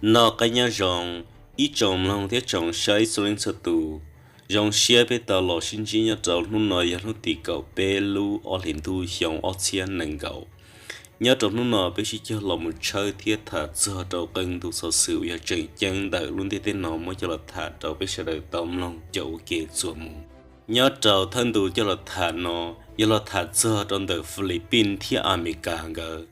Noj qab nyob zoo ib tsoom mloog thiab tsoom saib txhua leej txhua tus. Zoo siab peb tau los sib ntsib nyob rau hnub no yog hnub tim kaum peb lub ob hlis ntuj xyoo ob txhiab nees nkaum. Nyob rau hnub no peb sib cog los mus tshawb thiab tham txog rau qee ntu xov xwm uas yog tseem ceeb ntawm lub ntiaj teb no muab coj los tham rau peb sawv daws tau mloog cov ua ke txuas mus. Nyob rau thawj ntu coj los tham no yog los tham txog rau ntawm Philippines thiab Amelikas nkawd.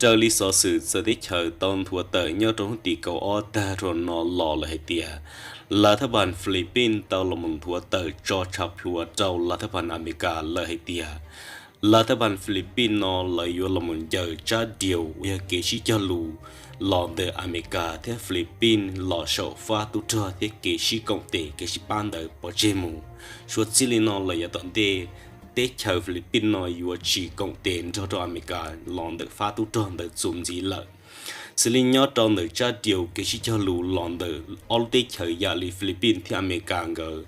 Raws li xov xwm txawv teb chaws tau nthuav tawm nyob rau hnub tim kaum ob tag rau no los lawm hais tias, lav thab npas Philippines tau los mus nthuav tawm tso tshav plhuav rau lav thab npas Amelikas lawm hais tias, lav thab npas Philippines no lawv yuav los mus ncaws tsab diaus uas yog kev sib cog lus los ntawm Amelikas thiab Philippines los saum fab tub rog thiab kev sib koom tes kev sib pab ntawd pov tseg mus. Suav txij li no lawm yav tom ntej, teb chaws Philippines no yuav tsis koom tes nrog rau Amelikas los ntawm fab tub rog ntawd txuas ntxiv lawm. Xws li nyob rau ntawm tsab diaus kev sib cog lus los ntawm ob lub teb chaws yam li Philippines thiab Amelikas nkawd,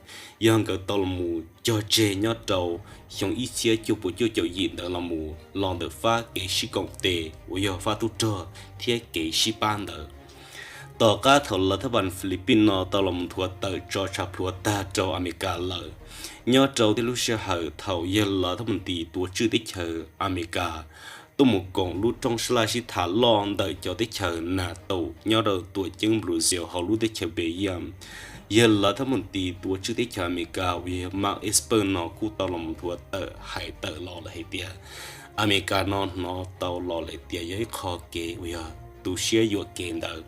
yog nkawd tau los mus cog tseg nyob rau xyoo ib txhiab cuaj puas cuaj caum yim ntawd los mus los ntawm fab kev sib koom tes uas yog fab tub rog thiab kev sib pab ntawd. Tom qab thaum lav thab npas Philippines no tau los mus nthuav tawm tso tshav plhuav tag rau Amelikas lawm, nyob rau tej lub sij hawm thaum yawg lav thab npas tis tuav tswj teb chaws Amelikas tuaj mus koom lub rooj sab laj sib tham loj ntawm cov teb chaws NATO nyob rau tuam ceeb Brussels hauv lub teb chaws Belgium, yawg lav thab npas tis tuav tswj teb chaws Amelikas uas yog Mark Esper no kuj tau los mus nthuav tawm hais tawm los lawm hais tias, Amelikas no hnov tau los lawm tias yog ib qho kev uas yog tu siab yuam kev ntawd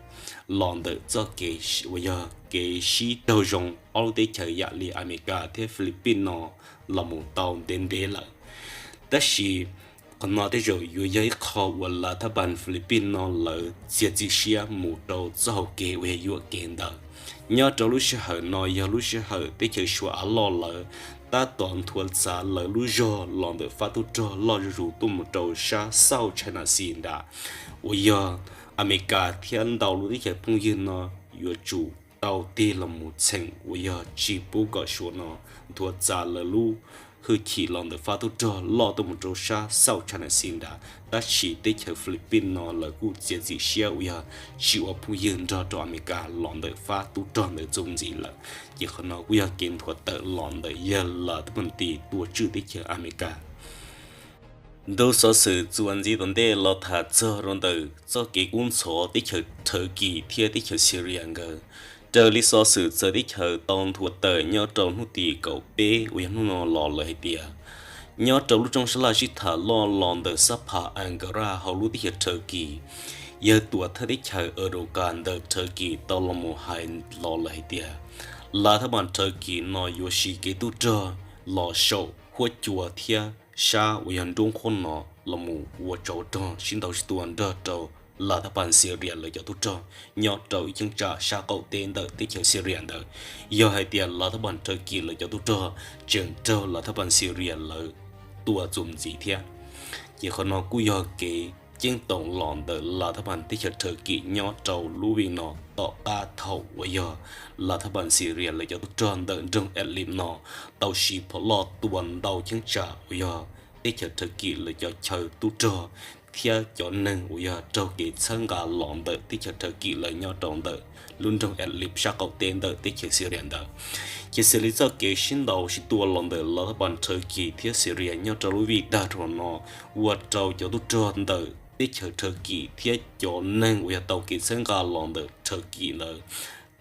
los ntawm txoj kev uas yog kev sib raug zoo ob lub teb chaws yam li Amelikas thiab Philippines no los mus tau ntev ntev lawm. Tab sis qhov no tej zaum yuav yog ib qho uas lav thab npas Philippines no lawv txiav txim siab mus rau txoj hau kev uas yog yuam kev ntawd. Nyob rau lub sij hawm no yog lub sij hawm teb chaws Suav av loj lawv tab tom nthuav txav lawv lub zog los ntawm fab tub rog loj zuj zus tuaj mus rau sab South China Sea nram, uas yog Amelikas thiab ntau lub teb chaws phooj ywg no yuav tsum tau tig los mus txheem uas yog tsis pub kom Suav no nthuav txav lawv lub hwj chim los ntawm fab tub rog loj tuaj mus rau sab South China Sea nram. Tab sis teb chaws Philippines no lawv kuj txiav txim siab uas yog tsis ua phooj ywg nrog rau Amelikas los ntawm fab tub rog ntawd txuas ntxiv lawm. Ces qhov no kuj yog kev nthuav tawm los ntawm yawg lav thab npas tis tuav tswj teb chaws Amelikas. Ntu xov xwm txuas ntxiv tom ntej los tham txog rau ntawm txoj kev kub ntxhov teb chaws Turkey thiab teb chaws Syria nkawd. Raws li xov xwm txawv teb chaws tau nthuav tawm nyob rau hnub tim kaum peb uas yog hnub no los lawm hais tias, nyob rau lub rooj sab laj sib tham loj los ntawm sab phav Ankara hauv lub teb chaws Turkey, yawg tuam thawj teb chaws Erdogan ntawm Turkey tau los mus hais los lawm hais tias, lav thab npas Turkey no yuav siv kev tub rog los saum huab cua thiab sab uas yog nruab qhuab no los mus ua tsov rog sib ntaus sib tua nrog rau lav thab npas Syria lawv cov tub rog nyob rau ib cheeb tsam sab qaum teb ntawm teb chaws Syria ntawd. Yog hais tias lav thab npas Turkey lawv cov tub rog tseem raug lav thab npas Syria lawv tua txuas ntxiv thiab. Ces qhov no kuj yog kev ceeb toom los ntawm lav thab npas teb chaws Turkey nyob rau lub vij no tom qab thaum uas yog lav thab npas Syria lawv cov tub rog ntawm nroog Idlib no tau siv phom loj tua ntau cheeb tsam uas yog teb chaws Turkey lawv cov chaw tub rog thiab cov neeg uas yog raug kev txhawb nqa los ntawm teb chaws Turkey lawv nyob rau ntawm lub nroog Idlib sab qaum teb ntawm teb chaws Syria ntawd. Ces xws li txoj kev sib ntaus sib tua los ntawm lav thab npas Turkey thiab Syria nyob rau lub vij tag nrho no ua rau cov tub rog ntawm teb chaws Turkey thiab cov neeg uas yog tau kev txhawb nqa los ntawm Turkey ntawd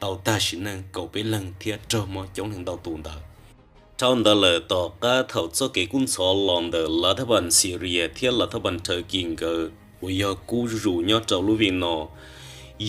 tau tag sim neej kaum peb leeg thiab raug mob coob leej ntau tus ntawd. Dhau ntawd lawm tom qab thaum txoj kev kub ntxhov los ntawm lav thab npas Syria thiab lav thab npas Turkey nkawd uas yog kub zuj zus nyob rau lub vij no,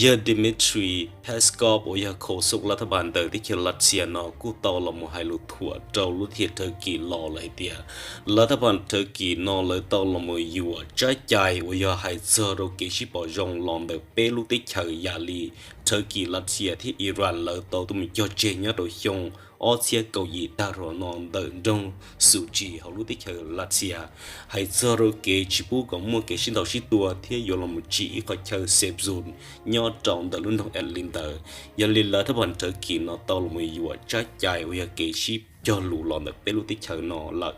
yawg Dmitry Peskov uas yog khaus xub lav thab npas ntawm teb chaws Lav Xias no kuj tau los mus hais lus thuam rau lub teb chaws Turkey los lawm hais tias, lav thab npas Turkey no lawv tau los mus yuam tsab cai uas yog hais txog rau kev sib pom zoo los ntawm peb lub teb chaws yam li Turkey, Lav Xias thiab Iran lawv tau tuaj mus cog tseg nyob rau xyoo ob txhiab kaum yim tag nrho no ntawm nroog Sochi hauv lub teb chaws Lav Xias, hais txog rau kev tsis pub kom muaj kev sib ntaus sib tua thiab yuav los mus tsim ib qhov chaw safe zone nyob rau ntawm lub nroog Idlib ntawd. Yog li lav thab npas Turkey no tau los mus yuam tsab cai uas yog kev sib cog lus los ntawm peb lub teb chaws no lawm.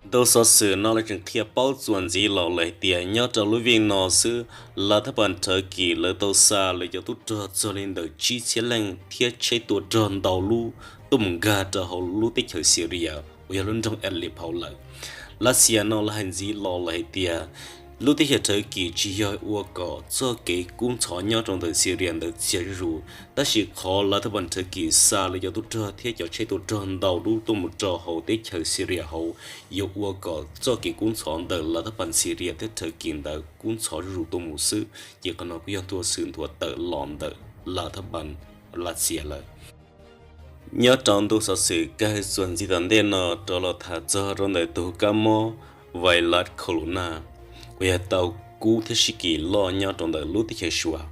Ntu xov xwm no lawv tseem qhia paub txuas ntxiv los lawm hais tias nyob rau lub vij no xwb, lav thab pas Turkey lawv tau xa lawv cov tub rog txog li ntawm tsib txhiab leej thiab tsheb tua rog ntau lub tuaj mus nkag rau hauv lub teb chaws Syria uas yog lub nroog Idlib hauv lawm. Lav Xias no lawv hais ntxiv los lawm hais tias lub teb chaws Turkey tsis yog ua kom txoj kev kub ntxhov nyob rau ntawm Syria ntawd txias zuj zus, tab sis qhov lav thab pas Turkey xa lawv cov tub rog thiab cov tsheb tua rog ntau lub tuaj mus rau hauv teb chaws Syria hauv yuav ua kom txoj kev kub ntxhov ntawm lav thab pas Syria thiab Turkey ntawd kub ntxhov zuj zus tuaj mus xwb. Ces qhov no kuj yog ntu xov xwm nthuav tawm los ntawm lav thab pas Lav Xias lawm. Nyob rau ntu xov xwm kawg txuas ntxiv tom ntej no rov los tham txog rau ntawm tus kab mob vais lav corona uas yog tau kub thiab sib kis loj nyob rau ntawm lub teb chaws Suav.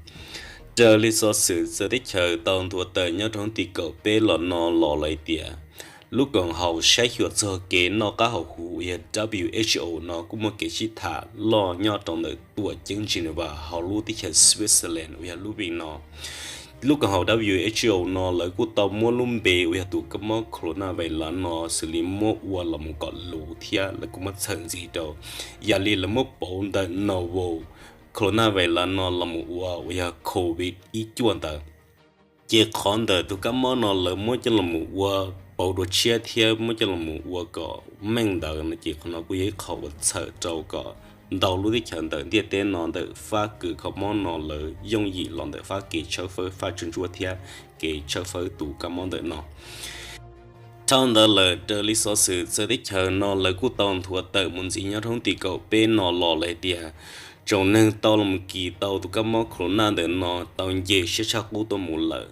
Raws li xov xwm txawv teb chaws tau nthuav tawm nyob rau hnub tim kaum peb los no los lawm tias lub koom haum saib xyuas txog kev noj qab haus huv uas yog W H O no kuj muaj kev sib tham loj nyob rau ntawm tuam ceeb Geneva hauv lub teb chaws Switzerland uas yog lub vij no. Lub koom haum W H O no lawv kuj tau muab lub npe uas yog tus kab mob corona vais lav no xws li muab ua los mus kom luv thiab lawv kuj muab txhawm ntxiv rau yam li lawv muab pauv ntawm novel corona vais lav no los mus ua uas yog covid ib cuaj ntawd. Ces qhov ntawm tus kab mob no lawv muab coj los mus ua pauv dua tshiab thiab muab coj los mus ua kom meej ntawd no ces qhov no kuj yog ib qho uas txhawm rau kom ntau lub teb chaws ntawm ntiaj teb no ntawm fab kis kho mob no lawv yooj yim los ntawm fab kis tshawb fawb fab tsuj ntsuab thiab kev tshawb fawb tus kab mob ntawm no. Dhau ntawd lawm raws li xov xwm txawv teb chaws no lawv kuj tau nthuav tawm mus ntxiv nyob rau hnub tim kaum peb no los lawm hais tias tsoom neeg tau los mus kis tau tus kab mob corona ntawm no tau nce siab tshaj qub tuaj mus lawm.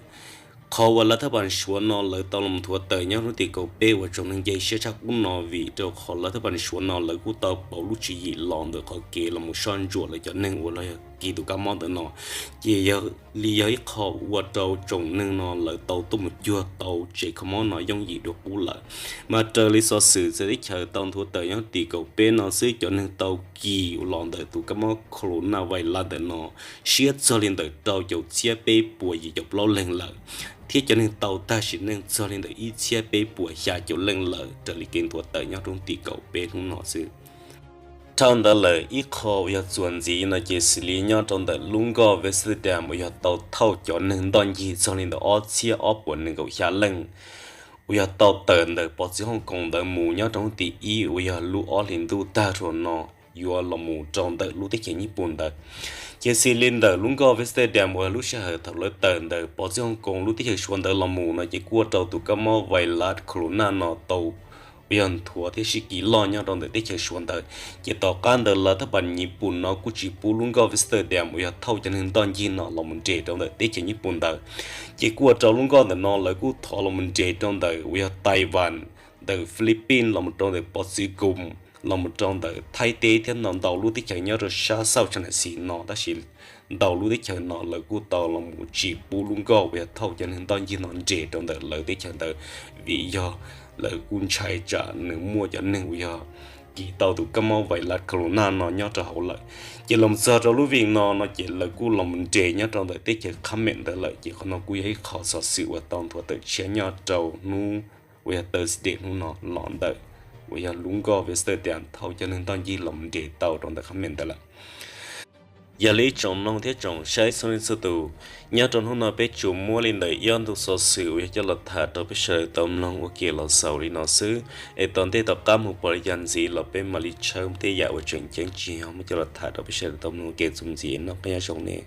Qhov uas lav thab pas Suav no lawv tau los nthuav tawm nyob hnub tim kaum peb uas tsoom neeg nce siab tshaj qub no vim rau qhov lav thab pas Suav no lawv kuj tau pauv lub tswv yim los ntawm qhov kev los mus soj ntsuam lawv cov neeg uas los yog kis tus kab mob ntawm no. Ces yog li yog ib qho ua rau tsoom neeg no lawv tau tuaj mus cuag tau tsev kho mob no yooj yim dua qub lawm. Mas raws li xov xwm txawv teb chaws tau nthuav tawm nyob tim kaum peb no xwb cov neeg tau kis los ntawm tus kab mob corona vais lav ntawm no siab txog li ntawm rau caum txhiab peb puas yim caum plaub leeg lawm, thiab cov neeg tau tag sim neej txog li ntawm ib txhiab peb puas xya caum leej lawm raws li kev nthuav tawm nyob rau hnub tim kaum peb hnub no xwb. Dhau ntawd lawm ib qho uas yog txuas ntxiv no ces xws li nyob rau ntawm lub nkoj Westerdam uas yog tau thauj cov neeg ntoj ncig txog li ntawm ob txhiab ob puas nees nkaum xya leej uas yog tau tawm ntawm pov txwv Hong Kong ntawd mus nyob rau hnub tim ib uas yog lub ob hlis ntuj tag nrho no yuav los mus rau ntawm lub teb chaws Nyij Pooj ntawd. Ces xws li ntawm lub nkoj Westerdam uas yog lub sij hawm thaum lawv tawm ntawm pov txwv Hong Kong lub teb chaws Suav ntawd los mus no ces kuj ua rau tus kab mob vais lav corona no tau uas yog nthuav thiab sib kis loj nyob rau ntawm teb chaws Suav ntawd. Ces tom qab ntawd lav thab pas Nyij Pooj no kuj tsis pub lub nkoj Westerdam uas yog thauj cov neeg ntoj ncig no los mus nres rau ntawm teb chaws Nyij Pooj ntawd. Ces kuj ua rau lub nkoj ntawm no lawv kuj thov los mus nres rau ntawm uas yog Taiwan, ntawm Philippines los mus rau ntawm pov txwv Kos, los mus rau ntawm Thaib teb thiab ntau ntau lub teb chaws nyob rau sab South China Sea no, tab sis ntau lub teb chaws no lawv kuj tau los mus tsis pub lub nkoj uas yog thauj cov neeg ntoj ncig no nres rau ntawm lawv teb chaws ntawd, vim yog lawv kuj ntshai tsam nws muaj cov neeg uas yog kis tau tus kab mob vais lav corona no nyob rau hauv lawm. Ces los txog rau lub vij no no ces lawv kuj los mus nres nyob rau ntawm teb chaws Khab Mem ntawd lawm. Ces qhov no kuj yog ib qho xov xwm uas tau nthuav tawm tshiab nyob rau hnub uas yog Thursday hnub no los ntawm uas yog lub nkoj Westerdam thauj cov neeg ntoj ncig los mus nres tau rau ntawm Khab Mem ntawd lawm. Yog li ib tsoom mloog thiab tsoom saib txhua leej txhua tus, nyob rau hnub no peb tsuas muab li ntawm ib ob ntu xov xwm uas yog coj los tham rau peb sawv daws tau mloog ua ke los xaus li no xwb, es tom ntej tom qab mus pom li cas ntxiv los peb mam li tshawb tej yam uas tseem ceeb tsis yog muab coj los tham rau peb sawv daws tau mloog ua ke txuas ntxiv. Noj qab nyob zoo nej.